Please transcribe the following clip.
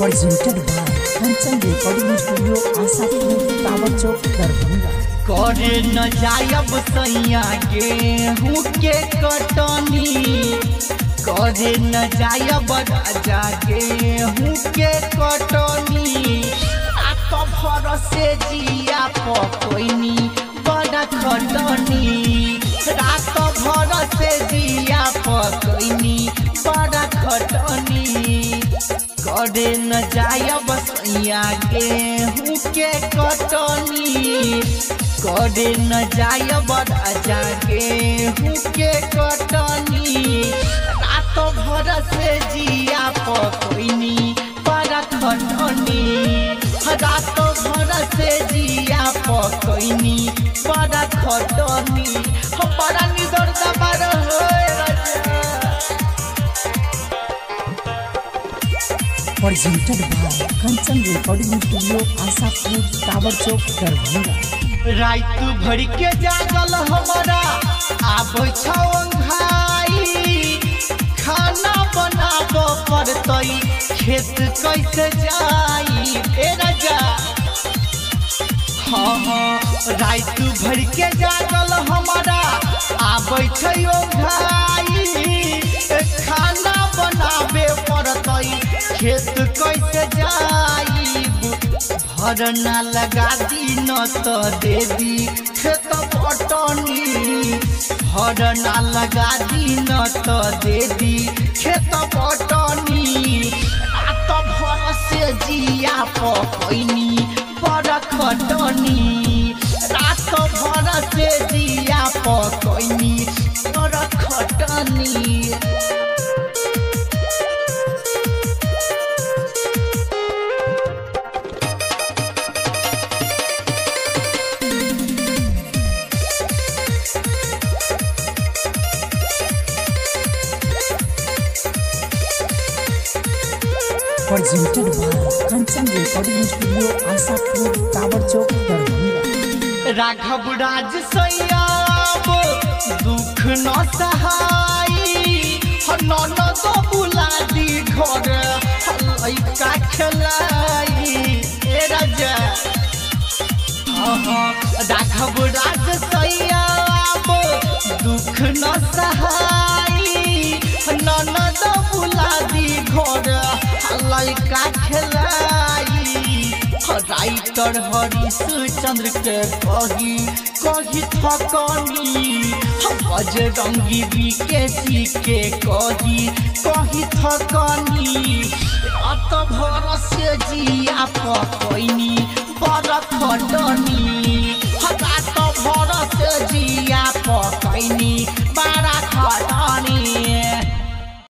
Presented by Kanchan Recording Studio, Asapur, Tower Chowk, Darbhanga. करे न जायब सैया गेहूं के कटनी, करे न जायब राजा गेहूं के कटनी। रात भर से जिया पकैनी बड़ा खटनी, रात भर से जिया पकैनी बड़ा खटनी। करे न जायब सैया गेहूं के कटनी, करे न जायब राजा गेहूं के कटनी। रात भर से जिया पकैनी बड़ा खटनी, रात भर से जिया पकैनी बड़ा खटनी। बड़ा निदर दबार हो राजा। Presented by Kanchan Recording Studio, Asapur, Tower Chowk, Darbhanga. रात भर के जागल हमारा आबै छौ घाई, खाना बनाब पड़तै खेत कैसे जाई ए राजा। हाँ हाँ, रात भर के जागल हमारा आबै छै घाई, खाना बनाबे पड़तै खेत कैसे जाई। भरना लगा दी न तो देवी खेत पटनी, भरना लगा दी न तो देवी खेत पटनी। रात भर से जिया पकैनी बड़ा खटनी, रात भर से जिया पकैनी बड़ा खटनी। Presented by Kanchan Recording Studio, Asapur, Tower Chowk, Darbhanga. Raghav Raj सैयाब दुख न सहाई, ननद बुला दी घर लैका खेलाई ए राजा। राघव राज सैयाब दुख न सहाई, ननद बुला दी घर लैका खेलाई। राइटर हरीश चंद्र के कही कही थकनी, बजरंगी बीकेसी के कही कही थकनी। रात भर से जिया पकैनी बड़ा खटनी, रात भर से जिया पकैनी